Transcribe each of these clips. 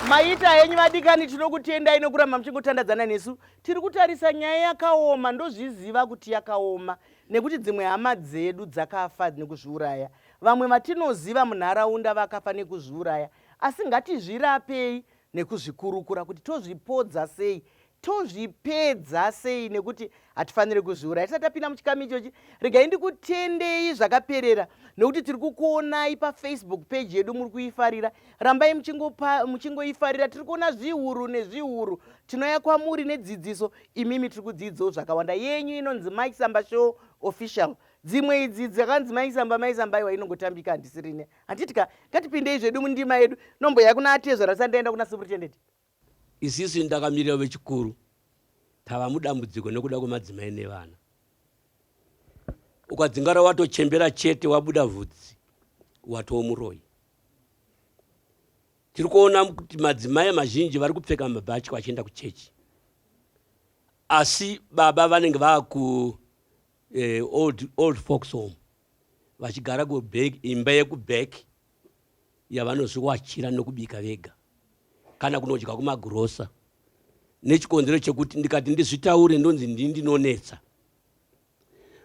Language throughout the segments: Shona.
Maita henyu vadikani, tinokutendai nokuramba muchingotandadzana nesu. Tiri kutarisa nyaya yakaoma, ndozviziva kuti yakaoma nekuti dzimwe hama dzedu dzakafa nekuzviuraya. Vamwe vatinoziva munharaunda vakafa nekuzviuraya. Asi ngatizvirapei nekuzvikurukura kuti tozvipodza sei tozvipedza sei nekuti hatifaniri kuzviuraya. Tisati tapinda muchikamu ichochi, regai ndikutendei zvakaperera nekuti tiri kukuonai paFacebook page yedu, muri kuifarira. Rambai muchingoifarira, tiri kuona zviuru nezviuru. Tinouya kwamuri nedzidziso, imimi tiri kudzidzawo zvakawanda. Yenyu inonzi Mike Samba Show Official. Dzimwe idzi dzakanzi Mai Samba, Mai Samba, aiwa inongotambika, handisirine. Handiti ka? Ngatipindei zvedu mundima yedu. Nomboya kuna atezvara tisati taenda kuna superintendent. Isisu ndakamirira vechikuru tava mudambudziko nekuda kwemadzimai nevana. Ukadzingara watochembera chete wabuda vhudzi watoo muroyi. Tiri kuona kuti madzimai mazhinji vari kupfeka mabhachi vachienda kuchechi, asi baba vanenge vaku old folks home vachigara imba yekuback yavanozviwachira nokubika vega kana kunodya kumagirosa, nechikonzero chekuti ndikati ndizvitaure ndonzi ndini ndinonetsa.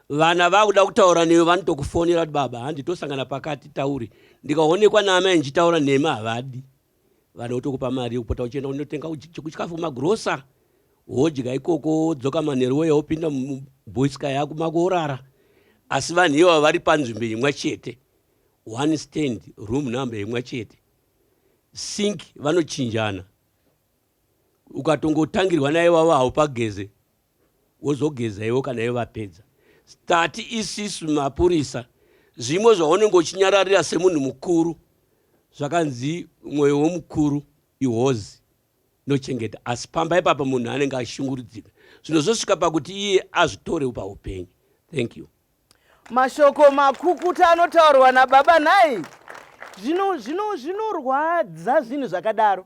Vana vakuda kutaura newe vanotokufonera kuti baba handi tosangana pakati taure. Ndikaonekwa naamai ndichitaura nhema havadi, vanotokupa mari yekupota uchienda kunotenga chikafu kumagirosa wodya ikoko, wodzoka manheru wouya wopinda muboiska yako makuorara. Asi vanhu ivava vari panzvimbo imwe chete, one stand, room number imwe chete, sink vanochinjana. Ukatongotangirwa naivavo haupageze, wozogeza iwe kana ivo vapedza. Tati isisu mapurisa, zvimwe zvaunenge uchinyararira semunhu mukuru, zvakanzi mwoyo womukuru ihozi nochengeta, asi pamba ipapa munhu anenge ashungurudzika, zvino zvosvika pakuti iye azvitore paupenyu. Thank you. Mashoko makukuta anotaurwa nababa nhai. Zvinorwadza zvino, zvinhu zvakadaro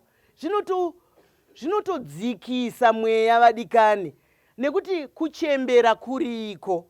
zvinotodzikisa mweya vadikani, nekuti kuchembera kuriko,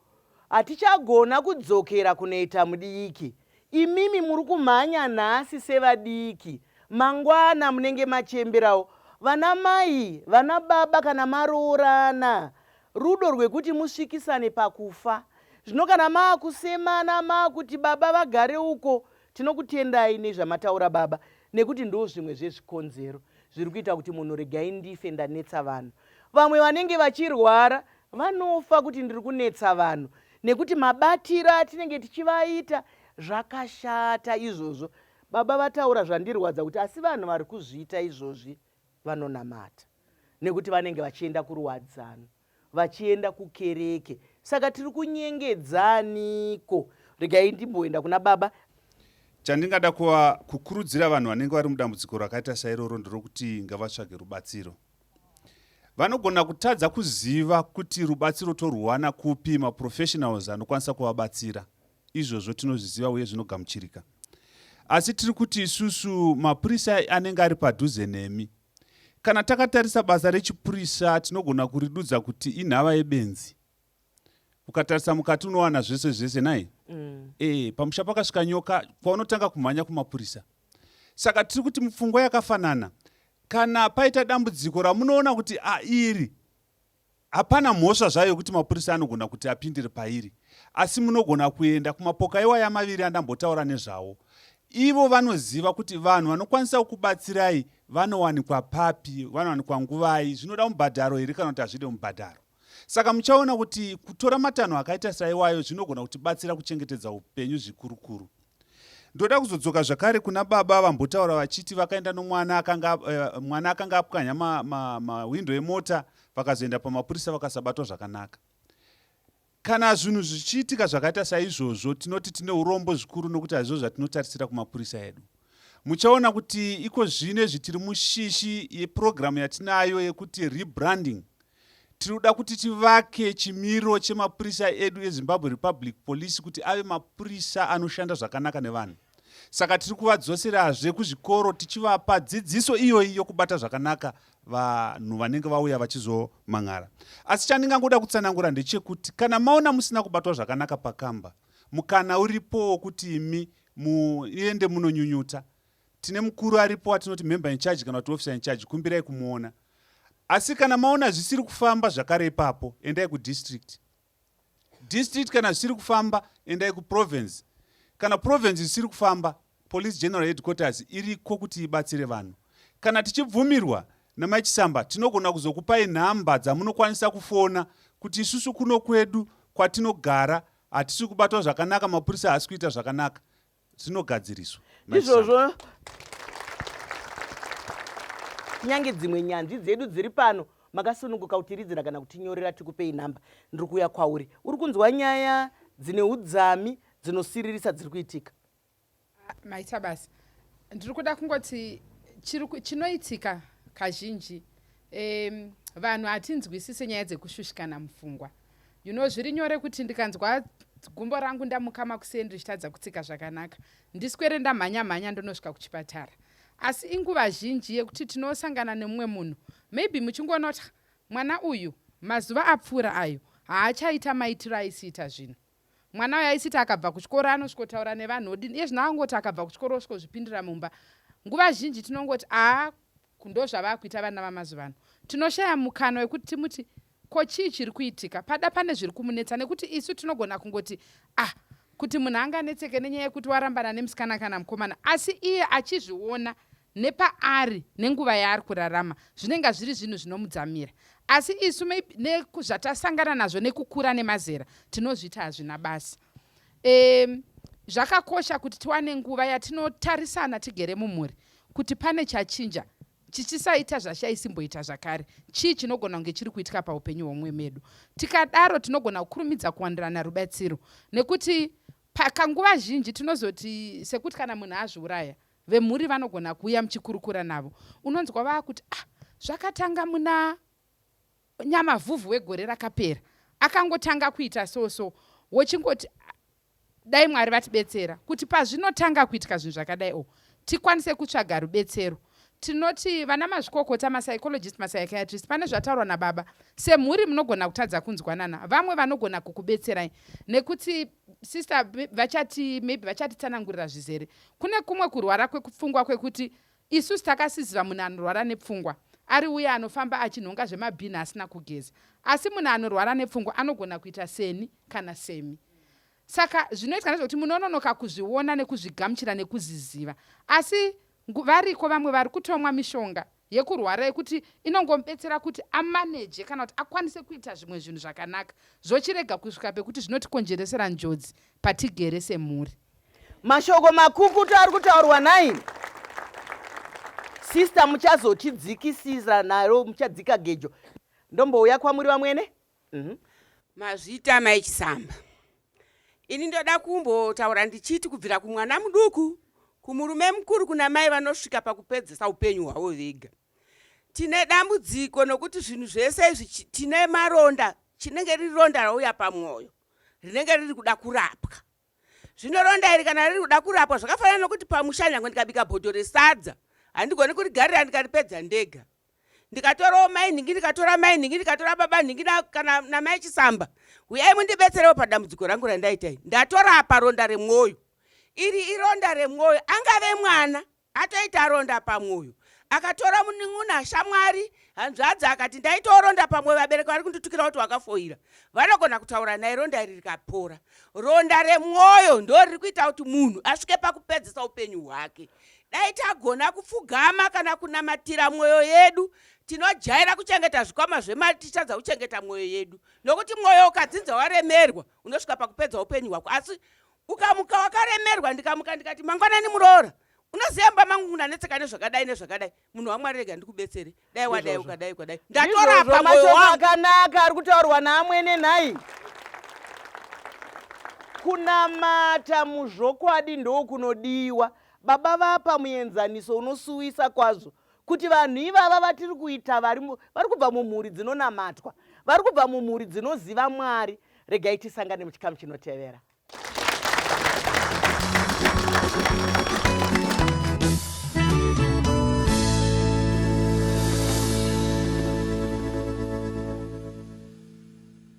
hatichagona kudzokera kunoita mudiki. Imimi muri kumhanya nhasi sevadiki, mangwana munenge machemberawo. Vana mai, vana baba, kana maroorana, rudo rwekuti musvikisane pakufa. Zvino kana maakusemana, maakuti baba vagare uko, tinokutendai nezvamataura baba, nekuti ndo zvimwe zvezvikonzero zviri kuita kuti munhu regai ndife ndanetsa vanhu. Vamwe vanenge vachirwara vanofa kuti ndiri kunetsa vanhu nekuti mabatiro atinenge tichivaita zvakashata izvozvo. Baba vataura zvandirwadza kuti asi vanhu vari kuzviita izvozvi vanonamata nekuti vanenge vachienda kuruwadzano, vachienda kukereke. Saka tiri kunyengedzaniko? Regai ndimboenda kuna baba. Chandingada kuva kukurudzira vanhu vanenge vari mudambudziko rakaita sairoro nderokuti ngavatsvage rubatsiro. Vanogona kutadza kuziva kuti rubatsiro torwuwana kupi, maprofessionals anokwanisa kuvabatsira. Izvozvo tinozviziva uye zvinogamuchirika. Asi tiri kuti isusu mapurisa anenge ari padhuze nemi. Kana takatarisa basa rechipurisa tinogona kuridudza kuti inhava yebenzi. Ukatarisa mukati unowana zvese zvese nhai? Pamusha pakasvika nyoka kwaunotanga kumhanya kumapurisa. Saka tiri kuti mupfungwa yakafanana, kana paita dambudziko ramunoona kuti a iri hapana mhosva zvayo yekuti mapurisa anogona kuti apindire pairi, asi munogona kuenda kumapoka iwaya maviri andambotaura nezvawo. Ivo vanoziva kuti vanhu vanokwanisa kukubatsirai vanowanikwa papi, vanowanikwa nguvai, zvinoda mubhadharo here kana kuti hazvide mubhadharo. Saka muchaona kuti kutora matanho akaita saiwayo zvinogona kutibatsira kuchengetedza upenyu zvikurukuru. Ndoda kuzodzoka zvakare kuna baba vambotaura vachiti vakaenda nomwana akanga, mwana akanga apwanya mahwindo ma, ma emota vakazoenda pamapurisa vakasabatwa zvakanaka. Kana zvinhu zvichiitika zvakaita saizvozvo tinoti tine urombo zvikuru nokuti hazvizvo zvatinotarisira kumapurisa edu. Muchaona kuti iko zvino izvi tiri mushishi yepurogiramu yatinayo yekuti rebranding. Tiri kuda kuti tivake chimiro chemapurisa edu eZimbabwe Republic Police kuti ave mapurisa anoshanda zvakanaka nevanhu. Saka tiri kuvadzoserazve kuzvikoro tichivapa dzidziso iyoyi yokubata zvakanaka vanhu vanenge vauya vachizomhan'ara. Asi chandingangoda kutsanangura ndechekuti kana maona musina kubatwa zvakanaka pakamba, mukana uripo wokuti imi muende munonyunyuta. Tine mukuru aripo watinoti member in charge kana kuti officer in charge, kumbirai kumuona. Asi kana maona zvisiri kufamba zvakare ipapo, endai kudistrict. District kana zvisiri kufamba, endai kuprovince. Kana province isiri kufamba, Police General Headquarters iriko kuti ibatsire vanhu. Kana tichibvumirwa naMai Chisamba, tinogona kuzokupai nhamba dzamunokwanisa kufona kuti isusu kuno kwedu kwatinogara hatisi kubatwa zvakanaka, mapurisa haasi kuita zvakanaka. Zvinogadziriswa. Ndizvozvo, kunyange dzimwe nyanzvi dzedu dziri pano makasununguka kutiridzira kana kutinyorera tikupei nhamba. Ndiri kuuya kwauri. Uri kunzwa nyaya dzine udzami dzinosiririsa dziri kuitika. Maita basa. Ndiri kuda kungoti chinoitika kazhinji vanhu hatinzwisise nyaya dzekushushikana mupfungwa. You know, zviri nyore kuti ndikanzwa gumbo rangu ndamuka makuseni ndichitadza kutsika zvakanaka, ndiswere ndamhanya mhanya ndonosvika kuchipatara. Asi inguva zhinji yekuti tinosangana nemumwe munhu, maybe muchingoona kuti mwana uyu mazuva apfuura ayo haachaita maitiro aisiita zvinhu. Mwana uyu aisiti akabva kuchikoro anosvikotaura nevanhu odini, iye zvino angoti akabva kuchikoro osvikozvipindira mumba. Nguva zhinji tinongoti aa ndozvavakuita vana vamazuva ano. Tinoshaya mukana wekuti timuti ko chii chiri kuitika, pada pane zviri kumunetsa, nekuti isu tinogona kungoti ah kuti munhu anganetseke nenyaya yekuti warambana nemusikana kana mukomana, asi iye achizviona nepaari nenguva yaari kurarama zvinenge zviri zvinhu zvinomudzamira. Asi isu nezvatasangana nazvo nekukura nemazera tinozviti hazvina basa. Zvakakosha kuti tiwane nguva yatinotarisana tigere mumhuri kuti pane chachinja chichisaita zvashaisimboita zvakare. Chii chinogona kunge chiri kuitika paupenyu hwomumwe medu? Tikadaro tinogona kukurumidza kuwanirana rubatsiro, nekuti pakanguva zhinji tinozoti sekuti kana munhu azviuraya, vemhuri vanogona kuuya muchikurukura navo, unonzwa vaakuti ah, zvakatanga muna Nyamavhuvhu wegore rakapera, akangotanga kuita so so, wochingoti dai Mwari vatibetsera kuti pazvinotanga kuitika zvinhu zvakadai o tikwanise kutsvaga rubetsero. Tinoti vana mazvikokota, mapsychologist, mapsychiatrist, pane zvataurwa nababa, semhuri munogona kutadza kunzwanana, vamwe vanogona kukubetserai nekuti sister vachati maybe vachatitsanangurira zvizere. Kune kumwe kurwara kwepfungwa kwekuti isusu takasiziva munhu anorwara nepfungwa ari uye anofamba achinhonga zvemabhini asina kugeza, asi munhu anorwara nepfungwa anogona kuita seni kana semi. Saka zvinoitika ndezvekuti munononoka kuzviona nekuzvigamuchira nekuziziva, asi variko vamwe vari kutomwa mishonga yekurwara yekuti inongomubetsera kuti amaneje kana kuti akwanise kuita zvimwe zvinhu zvakanaka, zvochirega kusvika pekuti zvinotikonjeresera njodzi patigere semhuri. Mashoko makukutu ari kutaurwa nhai sister, muchazotidzikisisa naro, muchadzika gejo. Ndombouya kwamuri vamwene. Mazvita Mai Chisamba. Ini ndoda kumbotaura ndichiti kubvira kumwana muduku, kumurume mukuru, kuna mai vanosvika pakupedzesa upenyu hwavo vega. Tine dambudziko nokuti zvinhu zvese izvi tine maronda, chinenge riri ronda rauya pamwoyo rinenge riri kuda kurapwa. Zvino ronda iri kana riri kuda kurapwa zvakafanana nokuti pamusha nyange ndikabika bhodho resadza handigoni kurigarira ndikaripedza ndega. Ndikatorawo mai nhingi, ndikatora mai nhingi, ndikatora baba nhingi kana namai Chisamba, huyai mundibetserewo padambudziko rangu randaita iri. Ndatorapa ronda remwoyo. Iri ironda remwoyo, angave mwana atoita ronda pamwoyo, akatora munin'una, shamwari, hanzvadzi akati ndaitawo ronda pamwoyo, vabereki vari kunditukira kuti wakafoira. Vanogona kutaura naye ronda iri rikapora. Ronda remwoyo ndo riri kuita kuti munhu asvike pakupedzisa upenyu hwake. Dai tagona kupfugama kana kunamatira mwoyo yedu. Tinojaira kuchengeta zvikwama zvemari tichitadza kuchengeta mwoyo yedu, nokuti mwoyo ukadzinza waremerwa unosvika pakupedza upenyu hwako. Asi ukamuka wakaremerwa, ndikamuka ndikati mangwanani muroora, unoziva mumba mangu munanetseka nezvakadai nezvakadai, munhu waMwari rega ndikubetsere, dai wadai ukadai ukadai, ndatorapa mwoyo wangu. Akanaka ari kutaurwa naamwene nhai. Kunamata muzvokwadi ndokunodiwa. Baba vapa muenzaniso unosuwisa kwazvo kuti vanhu ivava vatiri kuita vari kubva mumhuri dzinonamatwa, vari kubva mumhuri dzinoziva Mwari. Regai tisangane muchikamu chinotevera.